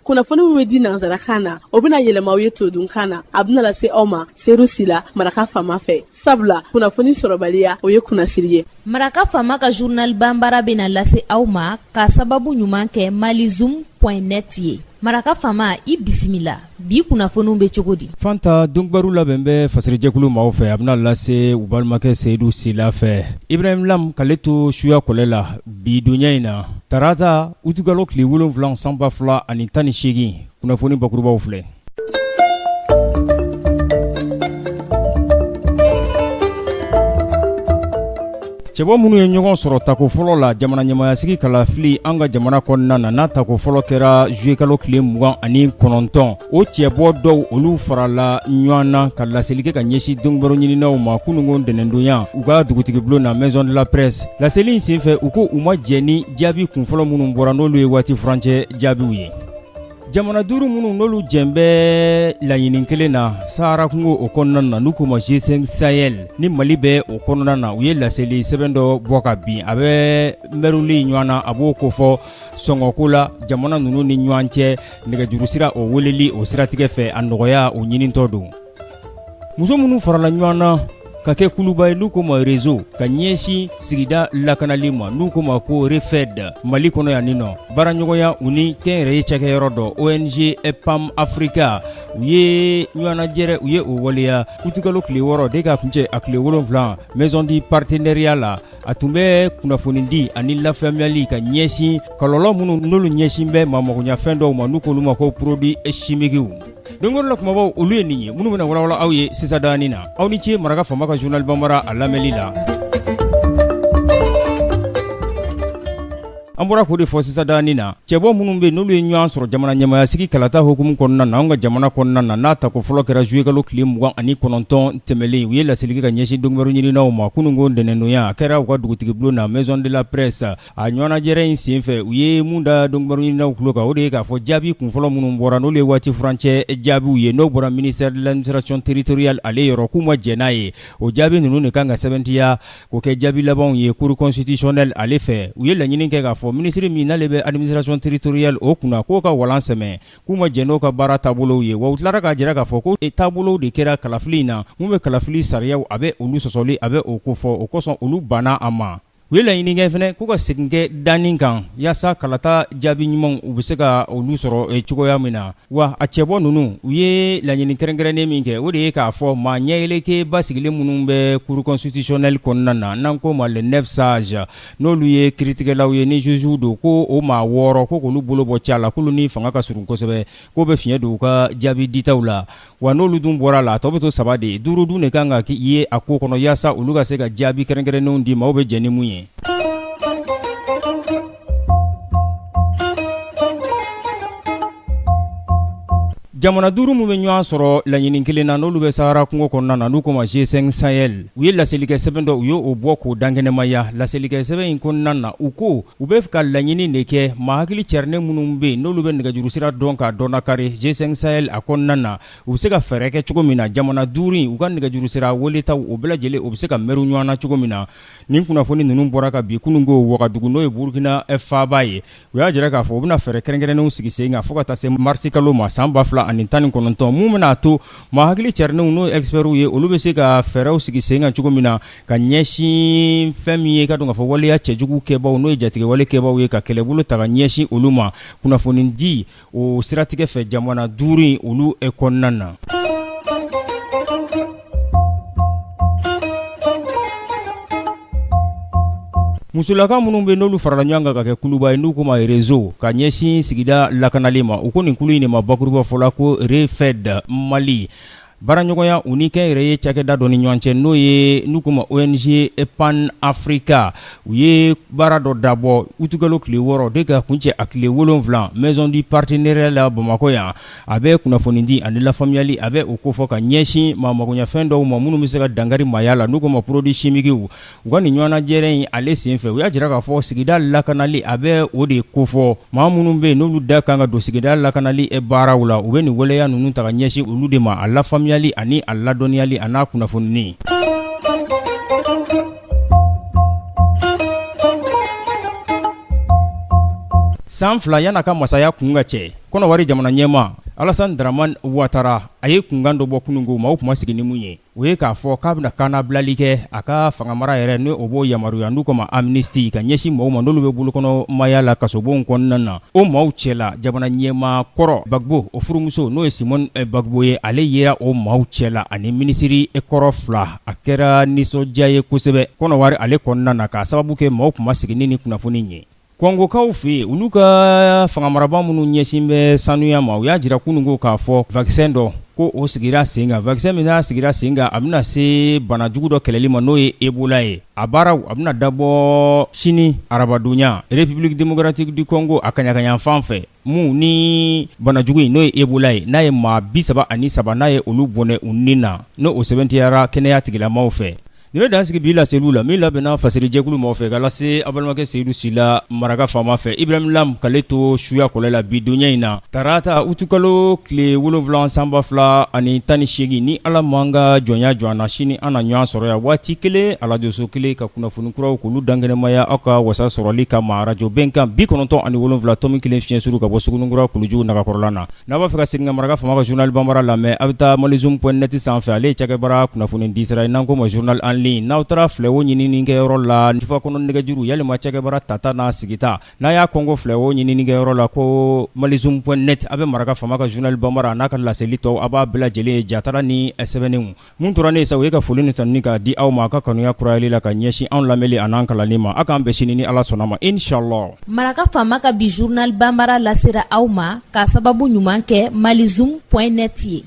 Kunnafoni min bɛ di nansarakan na, o bɛna yɛlɛma aw ye todunkan na. A bɛna lase aw ma Seyidu Sila, Maraka Faama fɛ, sabula kunnafoni sɔrɔbaliya, o ye kunnasiri ye. Maraka Faama ka journal banbara bɛna lase aw ma ka sababu ɲuman kɛ malizoom point net ye. Maraka Faama, i bisimila. Bi kunnafoniw bɛ cogo di? Fanta, donkibaru labɛn bɛ fasirijɛkulu maaw fɛ, a bɛna lase u balimakɛ Seyidu Sila fɛ. Ibrahim Lam k'ale to suya kɔlɛ la bi donya in na, tarata utukalo tile 7 san 2018, kunnafoni bakurubaw filɛ. Cɛbɔ minnu ye ɲɔgɔn sɔrɔ tako fɔlɔ la jamana ɲɛmaayasigi kalafili an ka jamana kɔnɔna na, n'a tako fɔlɔ kɛra zuye kalo tile 29, o cɛbɔ dɔw olu farala ɲɔgɔn na ka laseli kɛ ka ɲɛsin donkibaru ɲininaw ma kununko ntɛnɛndonya u ka dugutigibulon na, maison de la presse. Laseli in senfɛ, u ko u ma jɛn ni jaabi kunfɔlɔ minnu bɔra, n'olu ye waati furancɛ jaabiw ye. Jamana duuru minnu n'olu jɛn bɛ laɲini kelen na Sahara kungo o kɔnɔna na, n'u k'o ma G5 Sahel, ni Mali bɛ o kɔnɔna na, u ye laseli sɛbɛn dɔ bɔ ka bin. A bɛ mɛruli ɲɔgɔn na, a b'o kofɔ sɔngɔko la jamana ninnu ni ɲɔgɔn cɛ, nɛgɛjuru sira o weleli o siratigɛ fɛ, a nɔgɔya o ɲinitɔ don. Muso minnu farala ɲɔgɔn na ka kɛ kuluba ye, n'u k'o ma réseau ka ɲɛsin sigida lakanali ma, n'u k'o ma ko REFED Mali kɔnɔ yan nin nɔ, baaraɲɔgɔnya u ni kɛnyɛrɛye cakɛyɔrɔ dɔ ONG PAM Africa, u ye ɲɔgɔnnajɛrɛ, u ye o waleya utukalo tile 6 de ka kuncɛ a tile 7 maison du partenariat la. A tun bɛ kunnafonidi ani lafaamuyali ka ɲɛsin kɔlɔlɔ minnu n'olu ɲɛsin bɛ maa magoɲafɛn dɔw ma, n'u k'olu ma ko produits chimiques. Donkibaru la kumabaw, olu ye nin ye minnu bɛna walawala aw ye sisan danin na. Aw ni ce Maraka Faama ka journal banbara a lamɛnli la. An bɔra k'o de fɔ sisan danin na, cɛbɔ minnu bɛ n'olu ye ɲɔgɔn sɔrɔ jamana ɲɛmaayasigi kalata hukumu kɔnɔna na, an ka jamana kɔnɔna na, n'a tako fɔlɔ kɛra zuye kalo tile 29 tɛmɛlen, u ye laseli kɛ ka ɲɛsin donkibaru ɲininaw ma kununko ntɛnɛndonya. A kɛra u ka dugutigibulon na, maison de la presse. A ɲɔgɔnnajɛrɛ in senfɛ, u ye mun da donkibaru ɲininaw tulo kan, o de ye k'a fɔ jaabi kunfɔlɔ minnu bɔra, n'olu ye waati furancɛ jaabiw ye, n'o bɔra ministère de l'administration territoriale ale yɔrɔ, k'u ma jɛn n'a ye. O jaabi ninnu de kan ka sɛbɛntiya k'o kɛ jaabi labanw ye cour constitutionnelle ale fɛ. U ye laɲini kɛ k'a fɔ minisiri min n'ale bɛ administration territoriale o kunna, k'o ka walan sɛmɛ, k'u ma jɛn n'o ka baara taabolow ye. Wa u tilara k'a jira k'a fɔ ko taabolow de kɛra kalafili in na, mun bɛ kalafili sariyaw a bɛ olu sɔsɔli, a bɛ o kofɔ, o kosɔn olu banna a ma. U ye laɲini kɛ fɛnɛ k'u ka segin kɛ danni kan yaasa kalata jaabi ɲumanw u bɛ se ka olu sɔrɔ cogoya min na. Wa a cɛbɔ ninnu, u ye laɲini kɛrɛnkɛrɛnnen min kɛ, o de ye k'a fɔ maa ɲɛyeleke basigilen minnu bɛ cour constitutionnelle kɔnɔna na, n'an k'o ma les 9 sages, n'olu ye kiritigɛlaw ye ni juges don, ko o maa 6 ko k'olu bolo bɔ ca la, k'olu ni fanga ka surun kosɛbɛ, k'o bɛ fiɲɛ don u ka jaabi ditaw la. Wa n'olu dun bɔra a la, a tɔ bɛ to saba de ye. Duuru dun de kan ka ye a ko kɔnɔ yaasa olu ka se ka jaabi kɛrɛnkɛrɛnnenw di maaw bɛ jɛn ni mun ye. Jamana duuru minnu bɛ ɲɔgɔn sɔrɔ laɲini kelen na, n'olu bɛ Sahara kungo kɔnɔna na, n'u k'o ma G5 Sahel, u ye laselikɛ sɛbɛn dɔ, u ye o bɔ k'o dankɛnɛmaya. Laselikɛ sɛbɛn in kɔnɔna na, u ko u bɛ ka laɲini de kɛ maa hakili cɛrinen minnu bɛ yen, n'olu bɛ nɛgɛjuru sira dɔn k'a dɔn kari G5 Sahel a kɔnɔna na, u bɛ se ka fɛɛrɛ kɛ cogo min na jamana duuru in u ka nɛgɛjuru sira weletaw o bɛɛ lajɛlen o bɛ se ka mɛru ɲɔgɔn na cogo min na. Nin kunnafoni ninnu bɔra ka bin kununko Wagadugu, n'o ye Burukina faaba ye. U y'a jira k'a fɔ u bɛna fɛɛrɛ kɛrɛnkɛrɛnnenw sigi sen kan fo ka taa se marisi kalo ma san 2019, mun bɛna to maa hakili cɛrinenw n'o experts ye, olu bɛ se ka fɛɛrɛw sigi sen kan cogo min na ka ɲɛsin fɛn min ye ka dɔn k'a fɔ waleya cɛjugu kɛbaw, n'o ye jatigɛwale kɛbaw ye, ka kɛlɛbolo ta ka ɲɛsin olu ma kunnafoni di o siratigɛ fɛ jamana duuru in olu kɔnɔna na. Musolaka minnu bɛ n'olu farala ɲɔgɔn kan ka kɛ kuluba ye, n'u k'o ma réseau ka ɲɛsin sigida lakanali ma, u ko nin kulu in de ma bakuruba fɔ la ko REFED Mali. Baaraɲɔgɔnya u ni kɛnyɛrɛye cakɛda dɔ ni ɲɔgɔn cɛ, n'o ye n'u k'o ma ONG Pan Africa, u ye baara dɔ dabɔ utukalo tile 6 de ka kuncɛ a tile 7 maison du partenariat la Bamakɔ yan. A bɛ kunnafoni di ani lafaamuyali, a bɛ o kofɔ ka ɲɛsin maa magoɲafɛn dɔw ma minnu bɛ se ka dankari maaya la, n'u k'o ma produits chimiques. U ka nin ɲɔgɔnnajɛrɛ in ale senfɛ, u y'a jira k'a fɔ sigida lakanali a bɛ o de kofɔ. Maa minnu bɛ yen n'olu da kan ka don sigida lakanali baaraw la, u bɛ nin waleya ninnu ta ka ɲɛsin olu de ma, a lafaamuyali ani a ladɔnniyali a n'a kunnafonini. San 2 yan'a ka masaya kun ka cɛ, Kɔnɔwari jamana ɲɛmaa Alassane Dramane Ouattara a ye kunkan dɔ bɔ kununko maaw tun ma sigi ni mun ye, o ye k'a fɔ k'a bɛna kannabilali kɛ a ka fangamara yɛrɛ ni o b'o yamaruya n'u k'a ma amnistie ka ɲɛsin maaw ma n'olu bɛ bolokɔnɔmaaya la kasobonw kɔnɔna na. O maaw cɛla jamana ɲɛmaa kɔrɔ Gbagbo o furumuso n'o ye Simone Gbagbo ye, ale yera o maaw cɛla ani minisiri kɔrɔ 2. A kɛra nisɔndiya ye kosɛbɛ Kɔnɔwari ale kɔnɔna na k'a sababu kɛ maaw tun ma sigi ni nin kunnafoni ye. Kɔngokaw fɛ yen, olu ka fangamarabaa minnu ɲɛsin bɛ sanuya ma, u y'a jira kununko k'a fɔ vaccin dɔ ko o sigira sen kan. Vaccin min n'a sigira sen kan, a bɛna se banajugu dɔ kɛlɛli ma, n'o ye Ebola ye. A baaraw a bɛna dabɔ sini arabadonya République démocratique du Congo a kaɲakayanfan fɛ, mun ni banajugu in n'o ye Ebola ye, n'a ye maa 33 n'a ye olu bɔnɛ u ni na, n'o sɛbɛntiyara kɛnɛya tigilamaw fɛ. Nin bɛ dan sigi bi laseliw la min labɛnna fasirijɛkulu maaw fɛ ka lase aw balimakɛ Seyidu Sila maraka faama fɛ Ibrahim Lam k'ale to suya kɔlɛ la bi donya in na tarata utukalo tile 7 san 2018 ni Ala m'an ka jɔnya jɔ an na sini an na ɲɔgɔn sɔrɔ yan waati kelen arajoso kelen ka kunnafoni kuraw k'olu dankɛnɛmaya aw ka wasa sɔrɔli kama arajo Bɛnkan 97.1 fiɲɛ suru ka bɔ Suguninkura kuluju nagakɔrɔla na. N'a b'a fɛ ka segin ka maraka faama ka journal banbara lamɛn, a bɛ taa malizoom point net sanfɛ, ale ye cakɛbara kunnafoni di sira ye n'an k'o ma journal en ligne. N'aw taara filɛwo ɲininikɛyɔrɔ la, jufa kɔnɔ nɛgɛjuru yalima cakɛbara tata n'a sigita, n'a y'a kɔngɔ filɛwo ɲininikɛyɔrɔ la ko malizoom point net, a bɛ maraka faama ka journal banbara n'a ka laseli tɔw, a b'a bɛɛ lajɛlen ye jatara ni sɛbɛnnenw. Mun tora ne ye sa, o ye ka foli ni tanuni k'a di aw ma a ka kanuya kurayali la ka ɲɛsin anw lamɛnli an'an kalanni ma. A k'an bɛn sini ni Ala sɔnna ma inchallah. Maraka faama ka bi journal banbara lasera aw ma k'a sababu ɲuman kɛ malizoom point net ye.